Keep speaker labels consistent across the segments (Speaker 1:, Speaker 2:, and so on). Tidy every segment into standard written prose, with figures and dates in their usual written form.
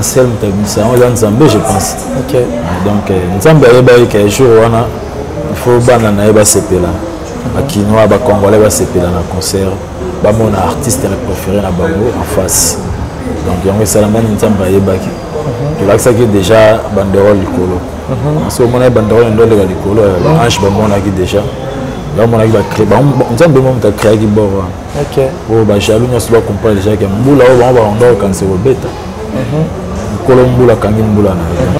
Speaker 1: Sel moto abimisa yango eza Nzambe, je pense. Okay. Donc euh, Nzambe ayebaki ke jour wana il faut bana na ye basepela, bakinois, bacongolais basepela na concert, bamona artiste na préféré na bango en face. Donc yango esalamani, Nzambe ayebaki. Tolakisaki déjà banderole likolo. Soki omonaki banderole ndo oleka likolo, baange bamonaki déjà, bamonaki, Nzambe mo moto acréaki bor wana. Oyo bajaloux nyonso bacomprendre déjà ke mbula oyo bango bakanda kokanisa kobeta, nkolo mbula akangi mbula na ye.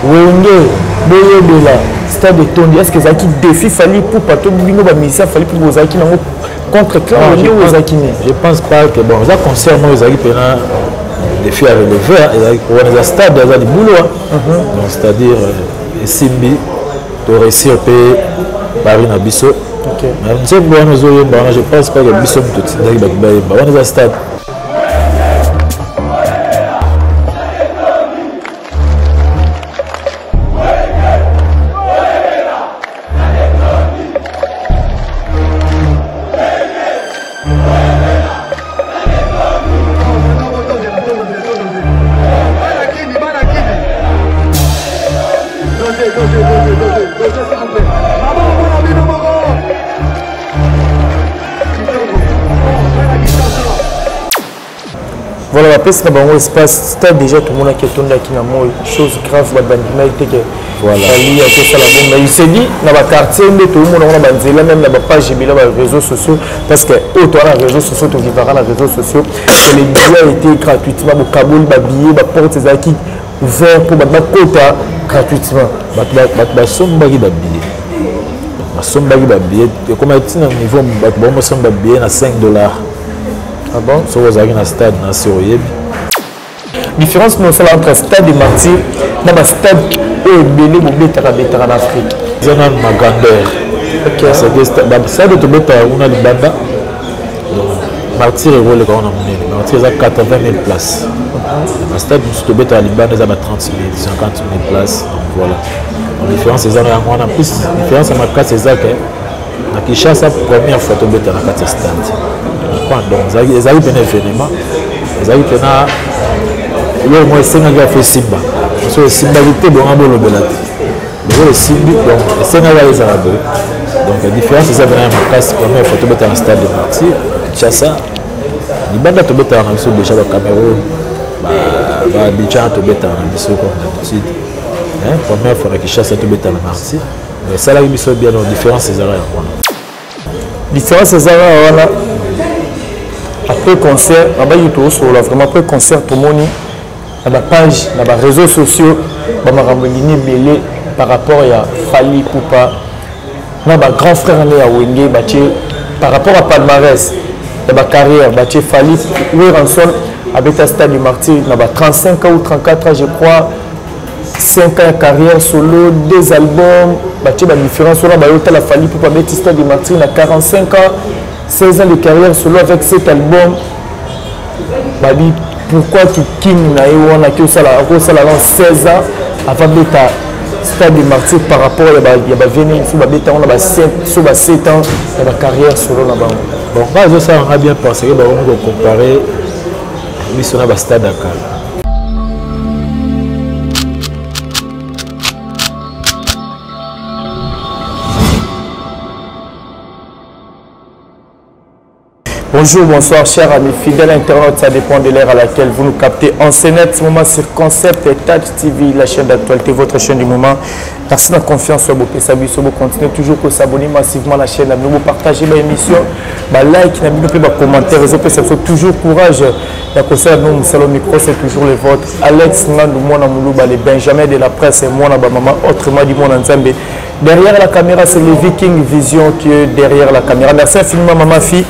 Speaker 2: Wenge boyebela stade etondi, est ce que ezalaki défi Fally Ipupa to bino bamusicien Fally Ipupa ozalaki nango contre clan Wenge oyo ezalaki nini?
Speaker 1: Je pense pas que, bon, eza concert moko ezalaki mpena défi ya relever. Ezalaki wana, eza stade, eza libulu. Donc c'est à dire euh, esimbi, toréussir mpe pari na biso. Nzembo wana ozoyemba wana, je pense pas que biso moto tindaki bato bayemba wana, eza stade.
Speaker 2: Voilà, bapesi na bango espace. Stade déjà tomonaki etondaki na moi, chose grave, bato bandimaki te ke Fally akosala bongo. Il se dit na baquartier nde toomona ngo na banzela, même na bapage ebele, baréseaux sociaux, parce que oyo toa na réseaux sociaux, tovivaka na réseaux sociaux, que les billets été gratuitement, bokaboli babillet, baporte ezalaki ouvert mpo bato bakota gratuitement.
Speaker 1: Bato basombaki babillet, basombaki babillet, ekomaki ntina niveau bato baomosomba billet na 5 dollars.
Speaker 2: Ah bon?
Speaker 1: Soki ozalaki na stade na se, oyebi.
Speaker 2: Différence nosala entre stade de Martyr na bastade oyo ebele bobetaka betaka na Afrique?
Speaker 1: Eza nanu na grandeur, parce que stade tobetaka kuna libanda, Martyr ekoleka wana monene. Martyr eza 80 000 places, bastade mosusu tobetaka libanda eza ba 30 000, 50 000 places. Donc voilà, différence eza na yango wana. Plus différence ya makasi eza ke na Kinshasa, première fois tobeta na kati ya stade. Donc ezalaki mpena événement, ezalaki mpena eloko moko esengaki afo esimba. So esimbaki te, bonga bolobela te, loko esimbi. Donc esengaki ezala boye. Donc différence eza mpena ya makasi. Première fois tobeta na stade de Martyr Kinshasa. Libanda tobetaka na biso déjà, bacameroun, baabidjan, tobetaka na biso comme d'habitude. Première fois na Kinshasa tobeta na Martyr, esalaki biso bien. Donc différence ezalaka yango wana.
Speaker 2: Différence ezalaka wana. Après concert, nabaki toosolola vraiment. Après concert, tomoni na bapage, na baréseaux sociaux, bamakambo elingi ebele par rapport ya Fally Ipupa na bagrand frère ne ya Wenge. Batie par rapport à palmarès ya bacarrière, batie Fally, Werrason abeta stade du Martyr na ba 35 ans ou 34 ans, je crois, 5 ans ya carrière solo, deux albums. Batie badifférence wana. Bayotala Fally Ipupa abeti stade de Martyr na 45 ans, 16 ans de carrière solo avec cet album. Babi pourquoi kikini na ye wana akosala na 16 ans avant beta stade de Martyr par rapport ya bavene so babeta wana ba 5 so ba 7 ans ya bacarrière solo na bango?
Speaker 1: Bon, nga ezosalanga bien parce que bakomi kocompare biso na bastade ya kala.
Speaker 2: Bonjour, bonsoir, chers amis fidèles internautes, ça dépend de l'heure à laquelle vous nous captez. En ce net moment sur Concept et Touch TV, la chaîne d'actualité, votre chaîne du moment. Merci de la confiance, vous continuez toujours à s'abonner massivement à la chaîne, vous partagez l'émission, like, vous commentaire, vous toujours courage. La conseil nous salon micro, c'est toujours le vôtre. Alex Ngandou, Mwana Moulouba, les Benjamin de la presse, et Mwana Bamama, autrement dit Mwana Nzambe. Derrière la caméra, c'est le Viking Vision qui est derrière la caméra. Merci infiniment, maman fille.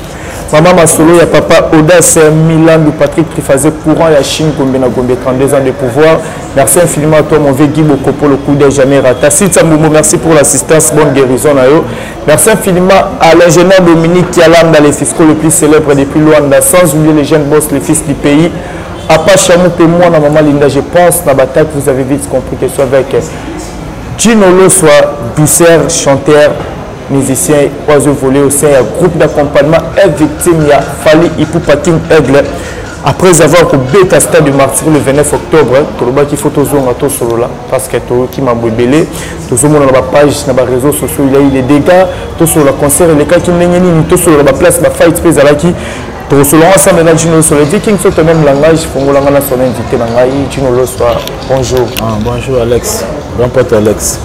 Speaker 2: Maman Masolo ya papa Audace Milandu Patrick Trifazé courant ya Chine Gombe na Gombe 32 ans de pouvoir. Merci infiniment à toi mon vieux Guy Bokopo le coup de jamais rata. Sitsa Mbumbu merci pour l'assistance bonne guérison na yo. Merci infiniment à l'ingénieur Dominique Kialanda le fisco le plus célèbre depuis Luanda sans oublier les jeunes boss les fils du pays. Apa Chamou et moi na maman Linda je pense na bataille vous avez vite compris que soit avec Gino Loswa douceur chanteur musicien oiseau volé au sein ya groupe d'accompagnement est victime ya Fally Ipupa King Aigle après avoir kobeta stade de martyr le 29 octobre tolobaki fo tozonga tosolola parce que toyoki mambo ebele tozomona na bapage na baréseaux sociaux il y a eu des dégâts tosolola concert elekaki ndenge nini tosolola baplace bafight mpe ezalaki tokosolola ensemble na Gino Loswa le Viking soto même langage fongolanga na son invité na ngai Gino Loswa bonjour
Speaker 1: ah, bonjour Alex grand pote Alex.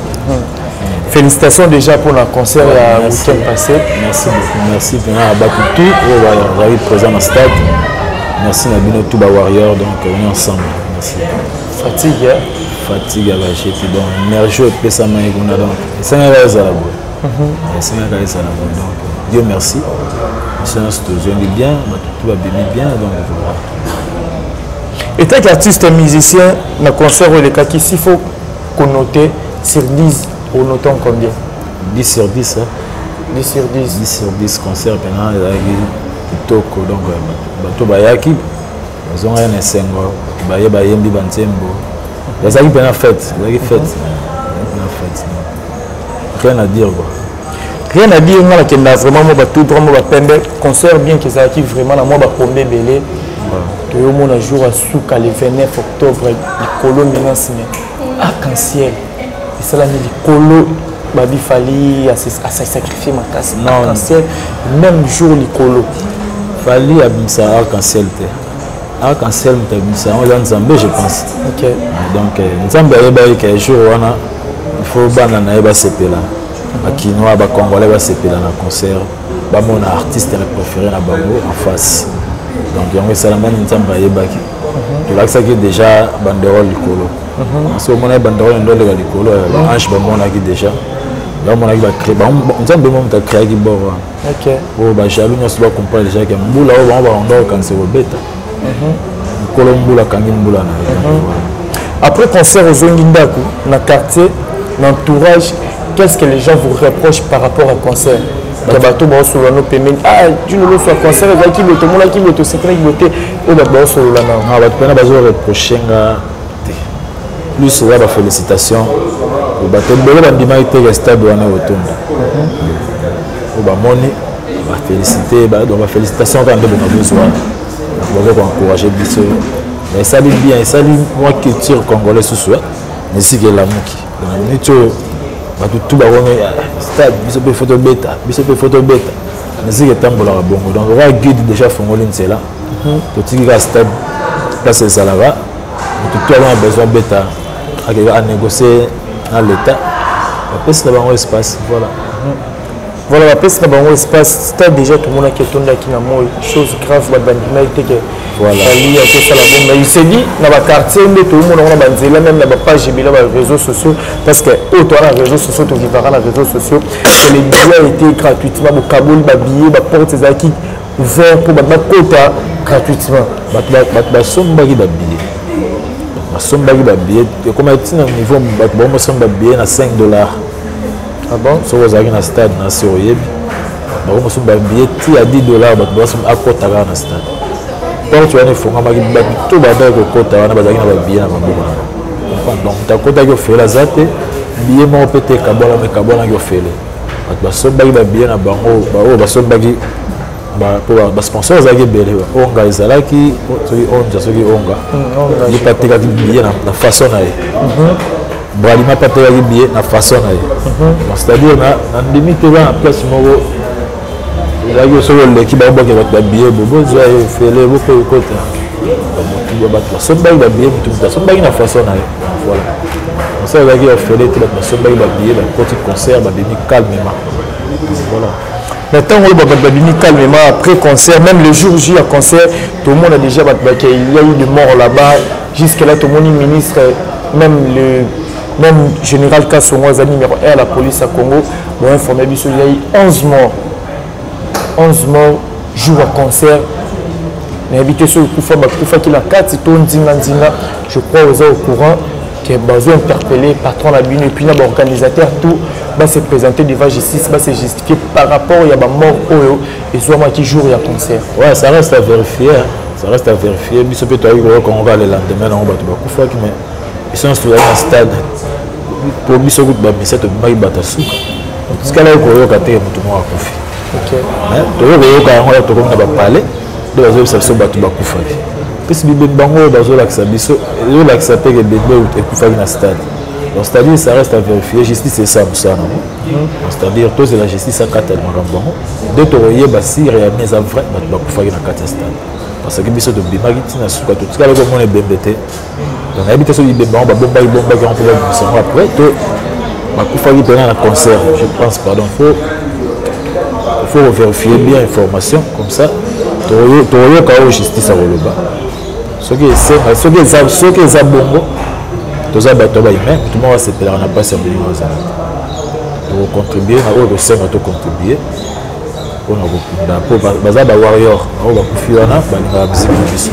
Speaker 2: Félicitations déjà pour le concert ouais, ya week-end passé.
Speaker 1: Merci beaucoup. Merci vraiment à Bakou tout oyo bazali présent dans stade. Merci na bino tout ba warrior donc on est ensemble. Merci.
Speaker 2: Fatigue hein?
Speaker 1: Fatigue ya bacheti donc énergie epesamaki kuna donc esengaka ezala boye. Esengaka ezala boye donc Dieu merci. Biso nyonso tozongi bien, bato tout babimi bien donc voilà.
Speaker 2: Étant qu'artiste musicien, na concert oyo elekaki s'il faut konoter sur 10 onotant combien?
Speaker 1: 10 sur 10 hein?
Speaker 2: 10 sur 10.
Speaker 1: 10 sur 10 concert mpena ezalaki kitoko donc bato bayaki bazongaki na esengo bato baye bayembi banzembo ezalaki mpena fête ezalaki fête mpena fête rien à dire quoi.
Speaker 2: Rien à dire nga nakenda vraiment mwa bato droit mwa bapembe concert bien que ezalaki vraiment na mwa bapombe ebele toyomona jour ya suka le 29 octobre likolo minance mais arc-en-ciel esalami likolo babi Fally asacrifie makasi arc-en-ciel même jour likolo.
Speaker 1: Fally abimisa arc-en-ciel te, arc-en-ciel moto abimisa yango eza Nzambe, je pense. Donc Nzambe ayebaki ke jour wana il faut bana na ye basepela, bakinois, bacongolais basepela na concert, bamona artiste préféré na bango en face. Donc yango esalamani, Nzambe ayebaki. Tolakisaki déjà banderole likolo, so omonaki banderole ndo oleka likolo, baange bamonaki déjà, bamonaki, Nzambe mo moto acréaki bor wana oyo bajaloux nyonso bacomprendre déjà ke mbula oyo bango bakonda kokanisa kobeta nkolo mbula akangi mbula na ye.
Speaker 2: Après concert ozongi ndako na quartier, na entourage, qu'est-ce que les gens vous reprochent par rapport au concert ya bato baosolola no pembeni? Ah, Gino Loswa, concert ezalaki boye, tomonaki boye, tosekelaki boye te, oyo bato baosolola
Speaker 1: na bato mpena bazoreproche nga te, plus eza bafélicitation. Bato ebele bandimaki te ke stade wana otonda, oyo bamoni bafélicité, donc bafélicitation kaka nde bonga bozwa, baza koencourage biso. Mais esali bien, esali mwa culture congolais susu na esika elamuki na minute oyo, bato tu bakomi stade, biso mpe fo tobeta, biso mpe fo tobeta. Musique etambolaka bongo, donc oka guide déjà afongoli nzela, totiki kaka stade place ezalaka, moto tu aza na besoin beta akeka anégocie na l'état, bapesi na bango espace, voilà.
Speaker 2: Voilà, bapesi na bango espace. Stade déjà tomonaki etondaki na moi, chose grave, bato bandimaki te ke Fally akosala bongo. Mais il s'est dit na baquartier nde toomona ngo na banzela, même na bapage ebele ya baréseaux sociaux, parce que oyo toa na réseaux sociaux, tovivaka na réseaux sociaux, que les billets été gratuitement, bokaboli babillet, baporte ezalaki ouvert mpo bato bakota gratuitement.
Speaker 1: Bato basombaki babillet, basombaki babillet, ekomaki ntina niveau bato bakomosomba billet na 5 $.
Speaker 2: Ah bon?
Speaker 1: Soki ozalaki na stade na se, oyebi, bakomosomba billet ti ya 10 $, bato basomba akota kaka na stade. Porte wana efongamaki, bato to bandaki kokota wana bazalaki na babillet na maboko na bango. Donc moto akotaki ofele aza te, billet moko mpe te ekabwanama, ekabwanaki ofele. Bato basombaki babillet na bango, oyo basombaki mpo basponsor ezalaki ebele, onga ezalaki, soki onja, soki onga ye mpe atekaki billet na façon na ye, Bralima mpe atekaki billet na façon na ye. Donc c'est-à-dire na ndimi te na place moko ezalaki, soki oleki baobwaki bato babillet bo bozwa ye ofele bope ekota. Bato basombaki babillet, motu moto asombaki na façon na ye, voilà. Concert ezalaki ofele te, bato basombaki babillet, bakoti concert, babimi calmement, voilà.
Speaker 2: Na ntango oyo bato babimi calmement après concert, même le jour J ya concert, tomona déjà bato bake, il y a eu de morts là-bas. Jusque là tomoni ministre, même le même général Kasongo aza numéro 1 à la police à Congo, bon informé biso, il y a eu 11 morts, 11 morts. Jour ya concert, nayebi te soki kufa bakufaki na kati to nzinga nzinga. Je crois oza au courant que bazo interpeller patron na bino et puis na baorganisateur tout ba se présenter devant justice, ba se justifier par rapport ya bamort oyo ezwamaki jour ya concert.
Speaker 1: Ouais, ça reste à vérifier, hein. Ça reste à vérifier. Biso mpe toyaki koyoka yango kaka le lendemain nango bato bakufaki, mais biso nyonso tozalaki na stade mpo biso kutu bamisia tobimaki bato ya suka, tikalaki koyoka te moto moko akufi. Tokoki koyoka yango ya tokomi na bapale nde bazoyebisa biso bato bakufaki. Mpesi bibembe bango oyo bazolakisa biso ezolakisa te ke bembe ekufaki na stade. Donc c'est-à-dire, ça reste à vérifier. Justice esala mosala nango, c'est-à-dire tozela justice akata makambo yango nde tokoyeba si réellement eza vrai bato bakufaki na kati ya stade, parce que biso tobimaki ntina suka, totikali komona ebembe te. Donc nayebi te soki bibembe yango babombaki bombaki yango mpo babimisa yango après to bakufaki mpena na concert. Je pense, pardon, faut vérifier bien information, comme ça tokoyoka oyo justice akoloba. Soki esenga, soki eza bongo, toza bato ya bahumain, moto moko asepelaka na mpasi ya moninga ozala te. Tokocontribue na oyo kosenga, tocontribue mpona kokunda, mpo baza bawarrior oyo bakufi wana, balingaka musique na biso.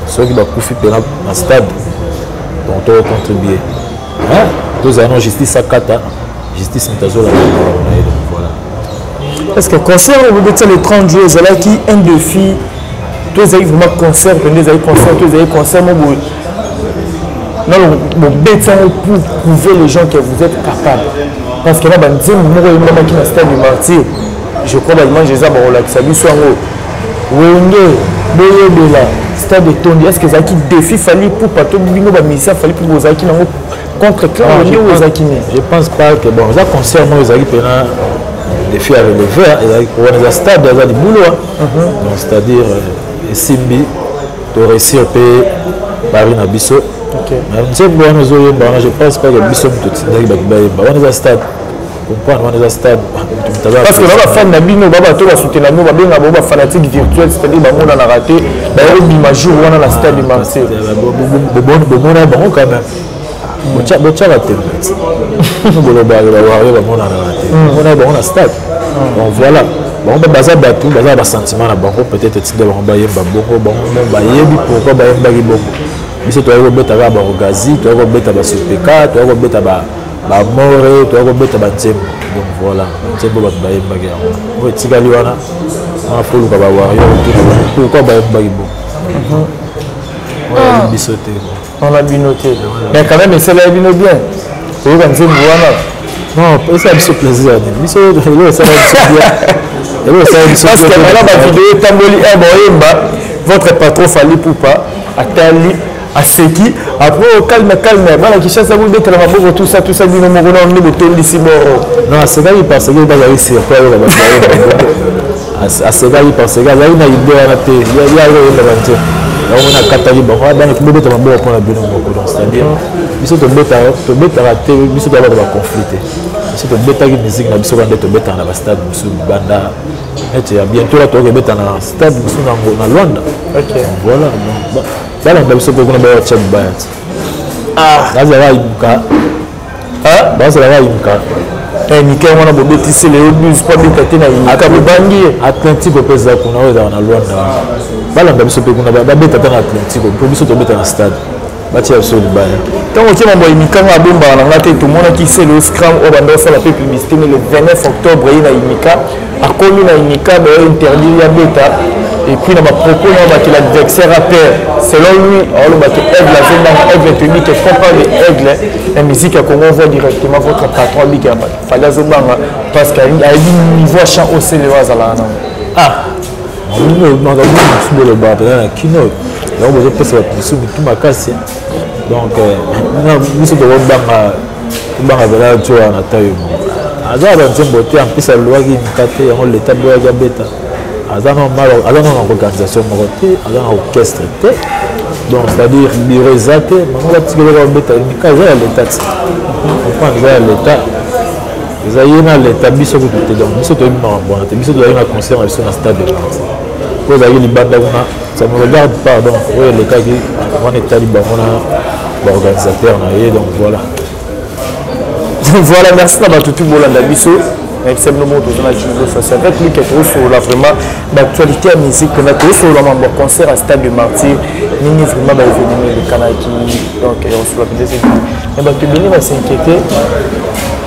Speaker 1: Soki bakufi mpena na stade, donc tokocontribue. Tozala no justice akata, justice moto azolanda na ye. Donc voilà.
Speaker 2: Est ce que concert oyo bobetisa le 30 juillet ezalaki un défi to ezalaki vraiment concert mpenza? Ezalaki concert to ezalaki concert mo boye nano bobeti yango pour prouver les gens que vous êtes capable? Parce que na banzembo moko eyembamaki na stade du Martyr, je crois baimage eza, bakolakisa biso yango, Wenge boyebela stade etondi. Est ce que ezalaki défi Fally Ipupa to bino bamusicien Fally Ipupa ozalaki nango contre clan Wenge oyo ezalaki nini?
Speaker 1: Je pense pas que, bon, eza concert moko ezalaki mpena défi à relever. Ezalaki wana, eza stade, eza libulu. Donc c'est à dire esimbi, toréussir mpe pari na biso. Nzembo wana ozoyemba wana, je pense pas que biso moto tindaki bato bayemba wana. Eza stade, comprendre, wana eza stade.
Speaker 2: Parce que bafan na bino, babato basutela bino, babenga bango bafanatique virtuel, c'est-à-dire bamonanaka te, bayobima jour wana na stade du Martyr.
Speaker 1: Bomona bango quand même, botyaka te, bolobaka bawario bamonanaka te, bomona bango na stade. Donc voilà, bango baza bato, baza na basentiment na bango, peut-être etinda bango bayemba bongo. Bango bayebi pourquoi bayembaki bongo. Biso toyaki kobeta kaka barogazi, toyaki kobeta basopeka, toyaki kobeta bamore, toyaki kobeta banzembo. Donc voilà, nzembo bato bayembaki yango oyo etikali wana. Wana foluka bawario pourquoi bayembaki bongo, oyo biso te.
Speaker 2: Wana bino te, mais quand même esalaki bino bien koyoka nzembo wana?
Speaker 1: Non, esala biso plaisir nini? Biso eloko esala biso bien, eloko esala biso
Speaker 2: Parce que mana bavideo etamboli e boyemba votre patron Fally Ipupa atali, aseki, après calme calme, bana Kinshasa bobetela maboko, tout ça, tout ça. Bino moko na nde botondisi boro.
Speaker 1: Non, asekaki parce que bazalaki surpris ayoka bato bayemba. Asekaki parce que azalaki na idée wana te ye akoyemba banzembo yango. Mona akataki bango, bana bobeta maboko mpona bino moko. Donc c'est à dire biso tobetaka te, biso toya bato baconflit te. Biso tobetaki musique na biso kaka nde tobetaka na bastade mosusu libanda, neti ya bientôt la tokobeta na stade mosusu na Luanda. Voilà, balanda biso mpe kuna, baya tia libaya ti bazalaka imka, bazalaka imka.
Speaker 2: Mika wana bobetisele yo 12 po abeta te na Imika, bobangi ye.
Speaker 1: Atlantique mpe eza kuna, oyo ezalaka na Luanda. Balanda biso mpe kuna, babeta ata na Atlantique, mpo biso tobeta na stade, batia biso libaya.
Speaker 2: Ntango otie mambo ya Imika, nga abombaka na nga te. Tomonaki sele scram oyo banda osala mpe publicité ne le 29 octobre, ye na Imika, akomi na Imika, bayo interdire ya beta. Et puis na bapropos na baki l'adversaire a peur selon lui, aolobaki aigle azobanga aigle. Toyebi ke quand parle de aigle na musique ya Congo, on voit directement votre patron abiki ya Fally azobanga, parce que ayebi niveau ya chant osele oyo azalaka nango.
Speaker 1: Ah, makambo mosusu bolobaka mpenza na kino yango, bozopesa bato mosusu mitu makasi. Donc biso tokobanga, tobanga mpena tio wana tayo moko aza na banzembo te. En plus alwaki mika te, yango leta boyaki abeta. Aza normal, aza na organisation moko te, aza na orchestre te, donc c'est-à-dire bureau eza te. Bango batikeli babeta mika, eza ya leta ti comprendre, eza ya leta, eza ye na leta, biso kutu te. Donc biso toyebi makambo wana te. Biso tozalaki na concert na biso na stade de Martyr, po ezalaki libanda kuna, ça me regarde pas. Donc oyo elekaki wana etali bango na baorganisateur na ye. Donc voilà.
Speaker 2: Voilà, merci na bato tu bolanda biso. Nayebisa bino bongo, toza na Djino Loswa, c'est avec lui que tozosolola vraiment baactualité ya musique, mpena tozosolola mambo ya concert à Stade de Martyr, ndenge vraiment baévénement elekanaki. Donc osolola mpenza eza ebele, mais bato ebele bas'inquiété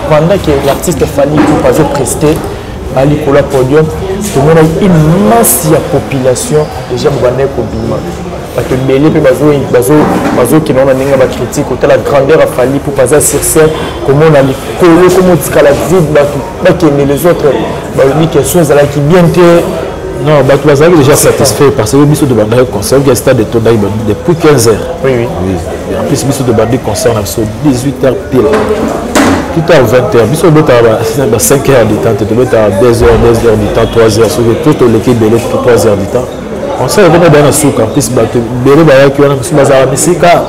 Speaker 2: pendant que l'artiste Fally Ipupa azoprester alikolo ya podium. Tomonaki une masse ya population déjà bobandaki kobima, bato ebele mpe bazokende wana ndenge bacritique kotala grandeur ya Fally Ipupa aza sur scène, komona likolo komotikala vide, bato bakende, les autres balobi question ezalaki bien te.
Speaker 1: Non, bato bazalaki déjà satisfait parce que biso tobandaki concert oki stade etondaki depuis 15 heures.
Speaker 2: Oui.
Speaker 1: En plus, biso tobandi concert na biso 18 heures pile, plus tard 20 heures. Biso tobetaka ba 5 heures du temps te, tobetaka 2 heures, 2 heures du temps, 3 heures. Soki to toleki ebele, 3 heures du temps concert ekomi baya na suka. En plus, bato ebele bayaki wana, mosusu bazalaka misika,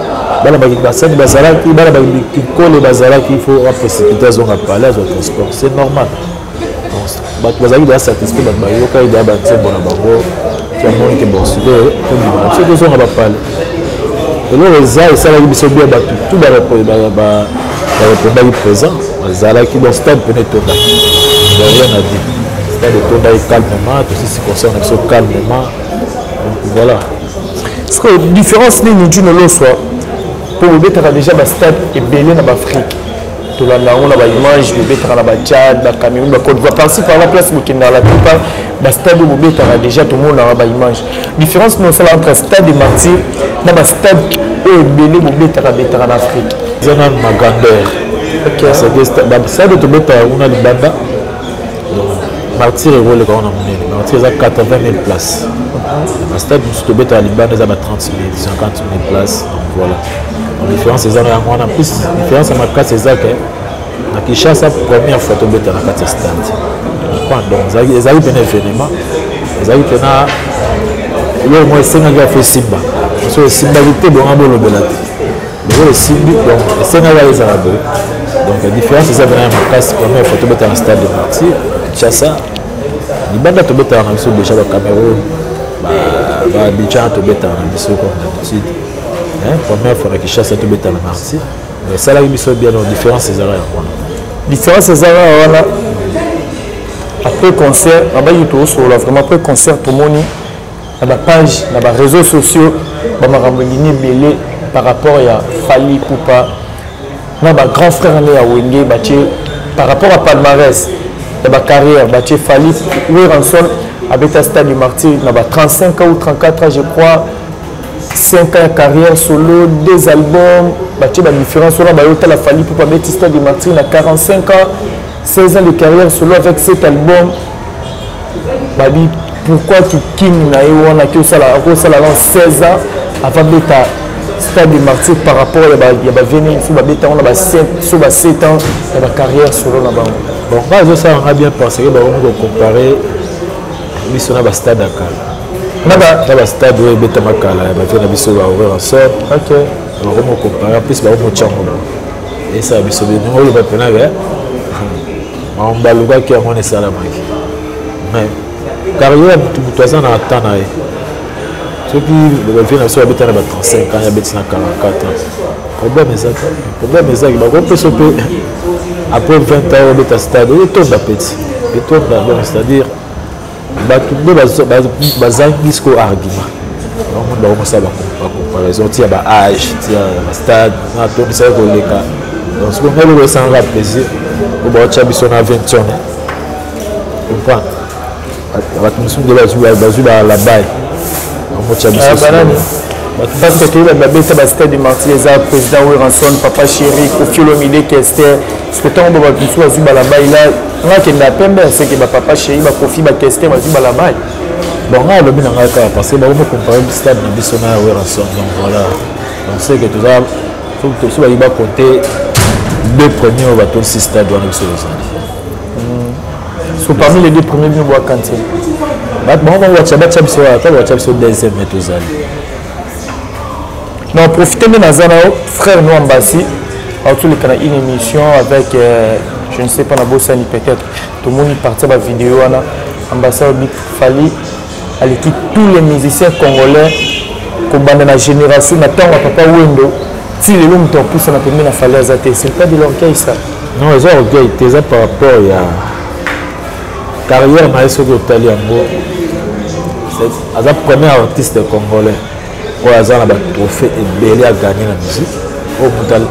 Speaker 1: bana basani bazalaki, bana bakinkole bazalaki, il faut aprécipité, azonga palais, azwa transport, c'est normal. Bato bazalaki deja satisfait, bato bayokaki deja banzembo na bango, tiamoni ke bon, sikoyo tobima na biso, tozonga bapale. Eloko eza esalaki biso bien, bato tout barépondaki présent, bazalaki. Bon, stade pene etondaki, rien à dire, stade etondaki calmement, tosisi concert na biso calmement, donc voilà.
Speaker 2: Parce que différence nini, Djino Loswa, mpo bobetaka déjà bastade ebele na baafrique, tolanda yango na baimage, bobetaka na batchad, bacameroun, bacôte d'Ivoire, par-ci par là, place bokendaka, la plupart bastade oyo bobetaka déjà tomonaka baimage. Différence nini osala entre Stade de Martyr na bastade oyo ebele bobetaka betaka na Afrique?
Speaker 1: Eza nanu na grandeur, parce que bastade tobetaka kuna libanda, Martyr ekoleka wana monene. Martyr eza 80 000 places, bastade mosusu tobetaka libanda eza ba 30 000, 50 000 places. Donc voilà, différence eza na yango wana. Plus différence ya makasi eza ke na Kinshasa, première fois tobeta na kati ya stade. Donc ezalaki mpena événement, ezalaki mpena eloko moko esengaki afo esimba. So esimbaki te, bonga bolobela te, lokola esimbi, donc esengaki ezala boye. Donc différence eza mpena ya makasi, première fois tobeta na Stade de Martyr Kinshasa. Libanda tobetaka na biso déjà bacameroun, baabidjan, tobetaka na biso comme d'habitude. Première fois na Kinshasa tobeta na Martyr, mais esalaki biso bien. Donc différence ezalaka yango wana.
Speaker 2: Différence ezalaka wana. Après concert, nabaki tozosolola vraiment, après concert tomoni na bapage, na baréseaux sociaux, bamakambo elini ebele par rapport ya Fally Ipupa na bagrand frère ne ya Wenge. Batie par rapport à palmarès ya bacarrière, batie Fally, Werrason abeta Stade du Martyr na ba 35 ans ou 34 ans, je crois, 5 ans ya carrière solo, deux albums. Batie badifférence wana, bayotala Fally Ipupa abeti Stade du Martyr na 45 ans, 16 ans de carrière solo avec cet album. Babi pourquoi kiking na ye wana akosala na 16 ans avant beta Stade de Martyr par rapport ya baveni so babeta wana ba 7 so ba 7 ans ya bacarrière solo na bango?
Speaker 1: Bon, nga ezosalanga bien parce que bakomi kocompare biso na bastade ya kala, na bastade oyo ebetama kala ya bavie na biso, baWerrason. Bakomi kocompare, en plus bakomi otyango esala biso bien. Ndenge oloba mpena ke makambo balukaki yango wana esalamaki, mais carrière, motu moto aza na temps na ye. Soki bavie na biso babeta na ba 35 ans, yabeti na 44 ans, problème eza te. Problème ezaki bakopesa mpe après 20 ans obeta stade etonda, peti etonda. Donc c'est à dire bato nde bazangi sikoyo argument, bango bakomosala bacomparaison tia baage, tia bastade na atondisaki koleka. Donc sikoyo ngai eloko esangaka plaisir po baotya biso na 20 ane, comprendre bato mosusu nde bazwi balabai, bamotya biso.
Speaker 2: Parce que toyeba babeta bastade du Martyr eza président Werrason, Papa Chéri, Koffi Olomide, Kester. Parce que ntango bato mosusu bazwi balabai la, nga akenda ya pembe, aseke bapapa Chéri, bakofi, bakester bazwi balabai.
Speaker 1: Bon, ngai alobi na ngai kaka parce que bakomi compare stade na biso na Werrason. Donc voilà, donc c'est que toza so bayi bacompte deux premiers oyo batondisi stade wana, biso tozali.
Speaker 2: So parmi les deux premiers, bino bwakanti.
Speaker 1: Bato bango bango batya batya biso ata batya biso deuxième, mais tozali.
Speaker 2: Na profite nde naza na yo, frère no Ambasi aotoleka na une émission avec je ne sais pas, na bosani, peut-être tomoni partir bavideo wana. Ambasi alobi Fally aleki tous les musiciens congolais kobanda na génération na ntango ya Papa Wendo ti lelo, moto apusana pembeni na Fally aza te. C'est pas de l'orgueil, ça?
Speaker 1: Non, eza orgueil te, eza par rapport ya Carrière na ye soki otali yango, aza premier artiste congolais oyo aza na batrophée ebele agagné na musique,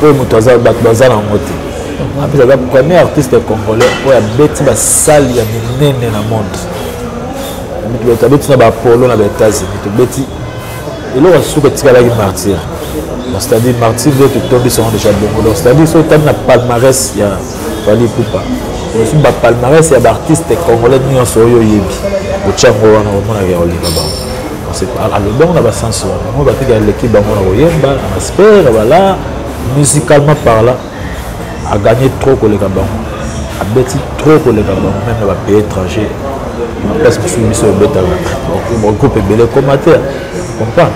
Speaker 1: oyo moto aza, bato baza na yango te. En plus, aza premier artiste congolais oyo abeti basali ya minene na monde. Abeti na baapollo na baÉtats-Unis, tobeti eloko ya suka etikalaki Martyr. Donc c'est-à-dire, Martyr nde totondisi yango déjà bongo. Donc c'est-à-dire, soki otali na palmarès ya Fally Ipupa, osi bapalmarès ya baartiste congolais nyonso oyo oyebi, otya yango wana, omonaka ya kolinga bango. Alobi yango na basense wana, yango batiki aleki bango na koyemba, na aspect na bala, musicalement parlant, agagné trop koleka bango, abeti trop koleka bango, même na bapays étranger, place mosusu biso obetaka, groupe ebele ekoma te. Comprendre,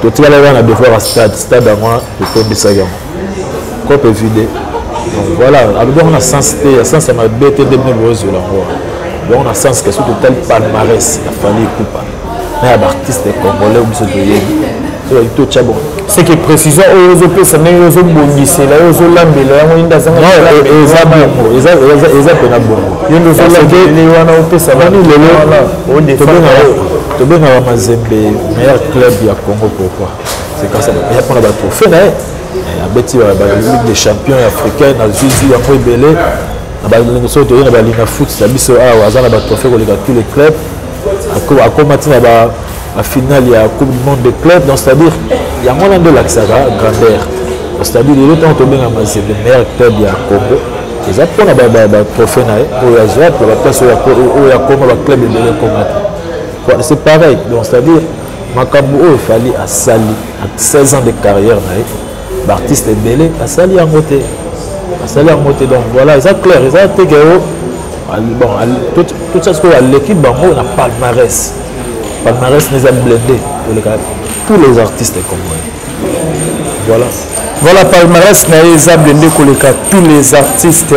Speaker 1: totikala kaka na devoir ya stade. Stade yango totondisaki yango, cope vide. Donc voilà, alobi yango na sens te ya sens ya mabe te nde bino bozwela yango. Yango na sens ke soki totali palmarès ya Fally Ipupa na ya baartiste congolais biso toyebi, soki totya bon.
Speaker 2: C'est que précision oyo ozopesa, ndenge ozobongisela yo, ozolambela yango nde azanga.
Speaker 1: Eza bongo, eza mpena bongo.
Speaker 2: Yo nde ozolambela wana, opesa.
Speaker 1: Bani lelo tobengaka Mazembe meilleur club ya Congo. Pourquoi? C'est grâce ya mpona batrophée na ye. Abeti Ligue des champions africaine, azwizwi yango ebele na balingi. Soki toye na balinga foot na biso awa, aza na batrophée koleka tous les clubs. Akoma ntina bafinale ya Coupe du monde de club. Donc c'est à dire, yango wana nde olakisaka grandeur. C'est à dire, lelo ntango tobenga Mazembe meilleur club ya Congo, eza mpona batrophée na ye oyo azwa, po baplace oyo akoma, baclub ebele ekoma te. C'est pareil. Donc c'est à dire, makambo oyo Fally asali à 16 ans de carrière na ye, baartiste ebele asali yango te, asali yango te. Donc voilà, eza clair, eza te ke o bon, tout ça, sikoyo aleki bango na palmarès. Palmarès na eza blindé koleka tous les artistes congolais. Voilà.
Speaker 2: Voilà, palmarès na ye eza blindé koleka tous les artistes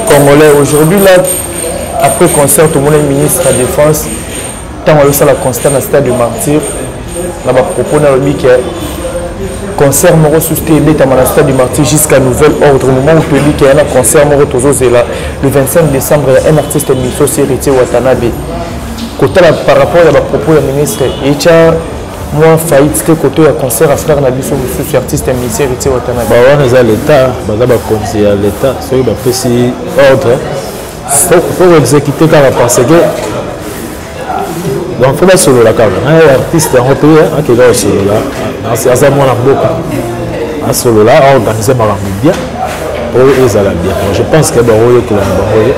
Speaker 2: congolais. Aujourd'hui là, après concert, tomoni ministre ya Défense, ntango ayosala concert na Stade de Martyr, na bapropos na alobi ke concert moko susu te ebetama na Stade du Martyr jusqu'à nouvel ordre. Moment où toyebi ke ya na concert moko tozozela le 25 décembre ya un artiste misos, Héritier Watanabe, kotala par rapport ya bapropos ya ministre, etya mwa faillite te koto ya concert ya frère na biso mosusu, artiste musicien Héritier Watanabe?
Speaker 1: Bawana eza l'État, baza bakonzi ya l'État. Soki bapesi ordre, faut exécuter kaka, parce que donc faut basolola kaka na ye. Artiste yango mpe akeka kosolola, aza mwana mboka, asolola, aorganize makambo bien oyo ezala bien. Donc je pense ke bakoyokela na bango ye.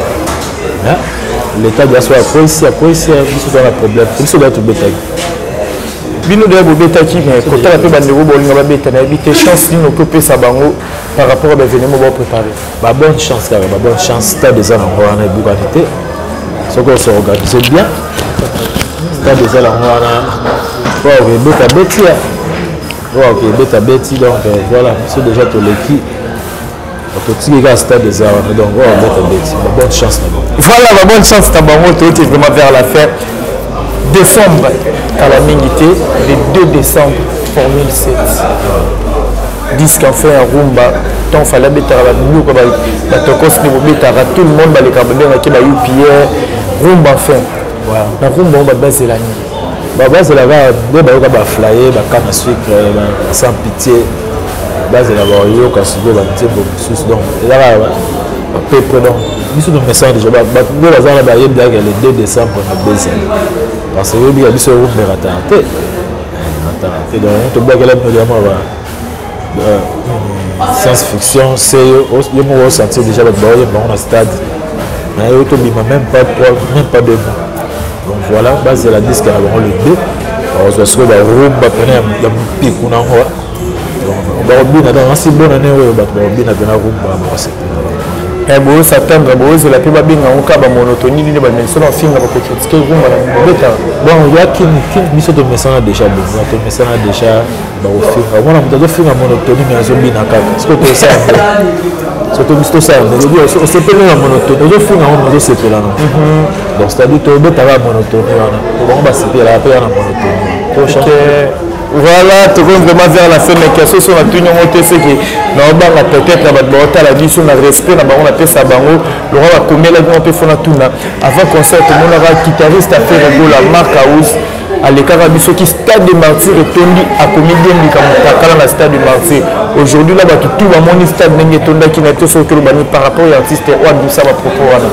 Speaker 1: L'État doit so akwesi, akwesi biso, toza na problème, biso doa tobetaki.
Speaker 2: Bino deya bobetaki, mais kotala mpe bandeko bolinga babeta, nayebi te chance nini oki opesa bango par rapport à baévénement baopréparé.
Speaker 1: Babonne chance kaka, babonne chance. Stade eza nango wana, ebukani te. Soki osorganize bien, stade eza nango wana, oyo okebeta beti ya oyo okebeta beti. Donc voilà, biso déjà toleki, totiki kaka stade eza wana. Donc oyo abeta beti, babonne chance na bango.
Speaker 2: Voilà, babonne chance na bango. Toyoti vraiment vers la fin décembre, kala mingi te, le 2 décembre, Formule 7, disque enfin ya rumba. Ntango Fally abetaka babiloko batokos nde bobetaka, tout le monde balekaka, babengaki ba upr rumba. Enfin na rumba oyo, babazela nini?
Speaker 1: Bazela kaka nde bayoka baflaye, bakana sucre, Sans pitié. Bazela, bayoka sikoyo banzembo mosusu. Donc eza kaka bapepre. Donc biso tomesana déjà, bato nde baza na bayebi yaka le 2 décembre na bezali, parce que oyebika biso rumbeka tala te, tala te. Donc tobwakela bino liama ba science fiction se yo moko osentir déjà bato baoyemba bango na stade na yo, tobima même pas trois, même pas 2 mois. Donc voilà, bazela disque na bango le 2, bakozwa sikoyo barumba pene ya mopiku nango. Bakobina, donc asi bonne année oyo, bato bakobina mpena rumba, bakosepela.
Speaker 2: Bozosatendre, bozela mpe babenga yango kaka bamonotonie nini, bamesana na ofinga, bakocritiquer rumba na bobeta.
Speaker 1: Bon, ya kini kini, biso tomesana déjà bongo, tomesana déjà. Bakofinga, omona moto azofinga monotonie mais azobina kaka. Soki tosala nde, soki biso tosala nde, osepeli na monotonie, ozofinga ngo, ozosepela no. Donc c'est à dire, tobetaka monotonie wana po bango basepelaka mpe wana monotonie.
Speaker 2: Voilà, tokomi vraiment vers la fin, mais question so natuni yango te seke naobanga peut-être na bato baotala biso na respect na bango napesa bango lokola bakomelaki ngo mpe fo natuna avant concert tomonaka guitariste affaire gola Marc House alekaka biso ki stade de martyr etondi akomi diembika motakala na stade de martyr. Aujourd'hui la bato tout bamoni stade ndenge etondaki na te, soki tolobani par rapport ya artiste oyo abimisa bapropos wana.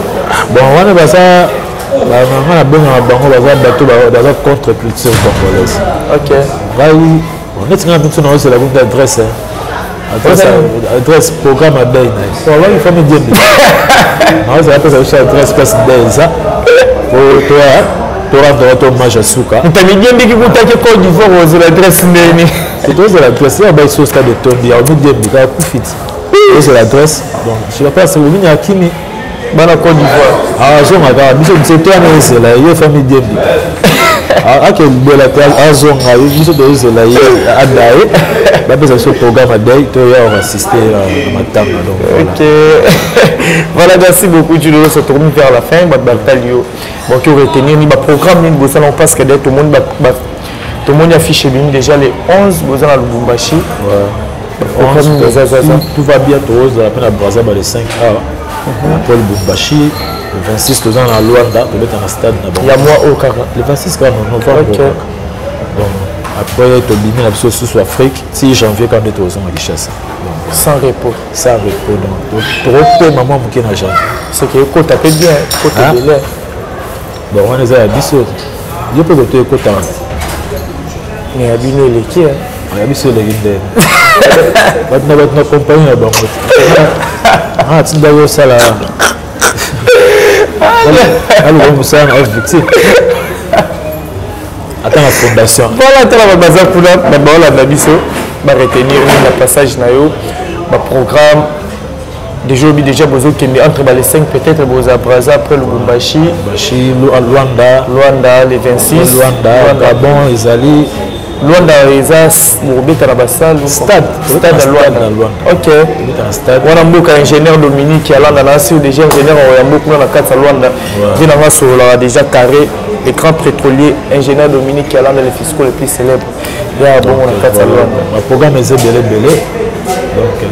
Speaker 1: Bon, wana baza bamama nabengaka bango, baza bato baza contre culture congolaise. Ngai neti ngai mitu naozela kuna adresse, adresse programme abeille na ye wawangi fami diembi naozela apesa biso adresse place nde eza toya torendre to hommage ya suka.
Speaker 2: Moto amidiembiki kutaki Côte d'Ivoire, ozela adresse ndeni?
Speaker 1: Tozela adresse ya bai so stade etondi ya omidiembi kaka kufi ti tozela adresse. Donc sur la place omini akimi
Speaker 2: bana Côte d'Ivoire.
Speaker 1: Azonga kaka biso nzete wana ezela ye fami diembi ake libela te, azonga biso tozela ye ada ye bapesa biso programme adei toya oassiste na matanga. Donc
Speaker 2: voilà. Ok, voilà, merci beaucoup Julio. Se tourne vers la fin, bato batali yo bakoki retenir ni baprogramme nini bosala, parce que de tomoni tomoni affiche ebimi déjà le 11, boza na Lubumbashi.
Speaker 1: Baprogramme eza zaza. Tout va bien, tozala mpe na Braza ba le 5 awa, après Lubumbashi, le 26 toza na Luanda, tobeta na stade na
Speaker 2: bango. Ya mois oyo kaka?
Speaker 1: Le 26 kaka, novembre. Donc après tobimi na biso susu Afrique ti janvier kaka nde tozonga Kinshasa.
Speaker 2: Donc sans repos.
Speaker 1: Sans repos, donc tokopema mwa moke na janvier.
Speaker 2: C'est que ekota mpe bien, ekota ebele.
Speaker 1: Bon, wana eza ya biso, yo mpe koto ekotaka.
Speaker 2: Mais ya bino eleki.
Speaker 1: Ya biso eleki nde bato na bato na kompagnie na bango te. Atindaki osala aluka mosala na victime ata na fondation.
Speaker 2: Voilà, tala bato baza kuna, bato baolanda biso baretenir nini na passage na yo, baprogramme déjà obi déjà bozokende entre ba le 5 peut-être boza Braza, après Lubumbashi.
Speaker 1: Lubumbashi, Luanda.
Speaker 2: Luanda le 26.
Speaker 1: Luanda, Gabon ezali.
Speaker 2: Luanda eza bokobeta na basale?
Speaker 1: Stade.
Speaker 2: Stade ya Luanda. Ok.
Speaker 1: Tobeta na stade.
Speaker 2: Wana mboka ingénieur Dominique alanda na asi déjà ingénieur oyo kuna na kati ya Luanda vie nanga asololaka déjà carré, le grand pétrolier ingénieur Dominique Alanda, le fisco le plus célèbre ya bongo na kati ya Luanda.
Speaker 1: Baprogramme eza ebele ebele. Donc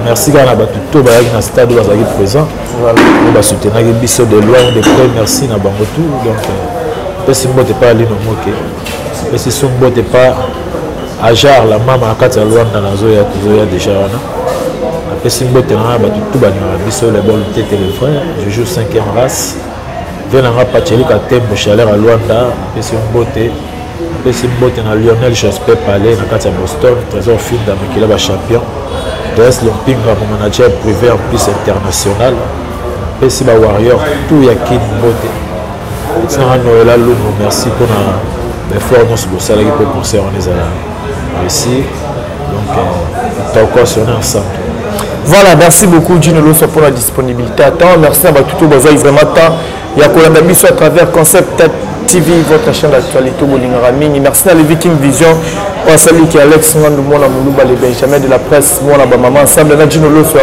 Speaker 1: merci kaka na bato to bayaki na stade oyo bazalaki présent, oyo basoutenaki biso de loin ou de près, merci na bango tout. Donc pesi mbote pa Alino Moke, pesi so mbote pa Ajar la mama na kati ya Luanda, nazoya, tozoya déjà wana. Napesi mbote na nga bato tu balingaka biso, le bon tete, le vrai je joue 5e race ve nanga Pachelika Tembo chaleur ya Luanda, napesi yo mbote. Napesi mbote na Lionel Jospin Palais na kati ya Boston, Trésor Finda Mokila bachampion Dres Lompinga, mon manager privé en plus international. Napesi bawarrior tout ya Kin mbote etinanga Noela Lungu, merci mpona baeffort nyonso bosalaki mpo concert wana ezala réussi. Donc tokos, on est ensemble.
Speaker 2: Voilà, merci beaucoup Gino Loso pour la disponibilité à temps. Merci à Batuto Bazoï vraiment temps. Ya kolanda biso à travers Concept TV, votre chaîne d'actualité bolingaka mingi. Merci na le Viking Vision oyo asaliki Alex Ngandu mwana Moluba, le Benjamin de la presse, mwana bamama ensemble na Gino Loso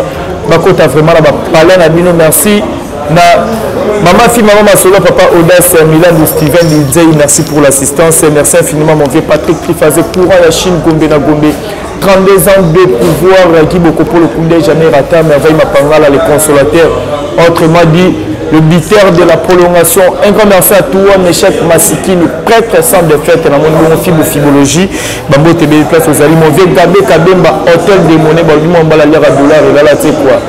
Speaker 2: bakota vraiment na bapalais na bino. Merci na Mama Fi, Mama Masolo, Papa Audace, Milan Steven Lidzei, merci pour l'assistance. Merci infiniment mon vieux Patrick Trifazé, courant la Chine, Gombe na Gombe. 32 ans de pouvoir, Guy Bokopolo Koundé, jamais raté, Merveille Mapangala, les consolateurs, autrement dit, le buteur de la prolongation. Un grand merci à toi, Meshach Masiki, le prêtre sans défaite, dans mon bon fibre fibologie, Bambo TB, place aux amis, mon vieux Gabé Kabemba, hôtel des monnaies, bon, mon bala lira dollar, et là, là, tu sais quoi.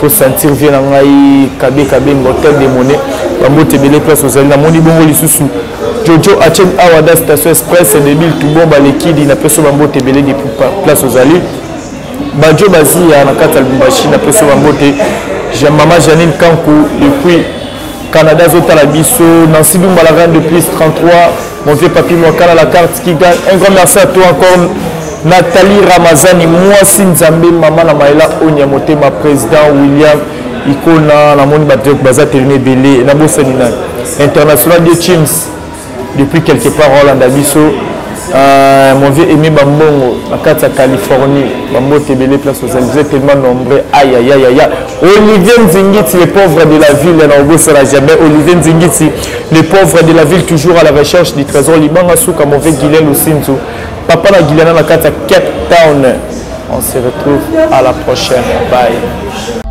Speaker 2: Faut sentir vieux na ngai Kabe Kabemba, hôtel des monnaies, Bambo TB, place aux amis, na moni bongo lisusu. Jojo Achen Awada, Station Express, Débile Toubon, Balekidi, na peso Bambo TB, depuis place aux amis. Bajo Bazia, na kati ya Lubumbashi, na peso Bambo T. Maman Janine Kankou, depuis Canada, Zotala biso, Nancy Dumba, la reine de plus 33, mon vieux Papi Mwakala, la carte qui gagne. Un grand merci à toi encore, Nathalie Ramazani, Mwasi Nzambe, Maman na Maëla Onya Motema, président William Ikona, na moni bato baza telemi ebele, na bosani nani. International de Chims, depuis quelque part Hollande biso, mon vieux Aimé Bambongo, na kati ya Californie, Bambote ebele place aux amis, vous êtes tellement nombreux. Aïe aïe aïe aïe. Olivier Nzingiti, le pauvre de la ville, na obosana jamais. Olivier Nzingiti, le pauvre de la ville, toujours à la recherche du trésor. Libanga Souka, mon vieux Guilain Lusinzu. Papa na Guiliana na kati ya Cape Town. On se retrouve à la prochaine. Bye.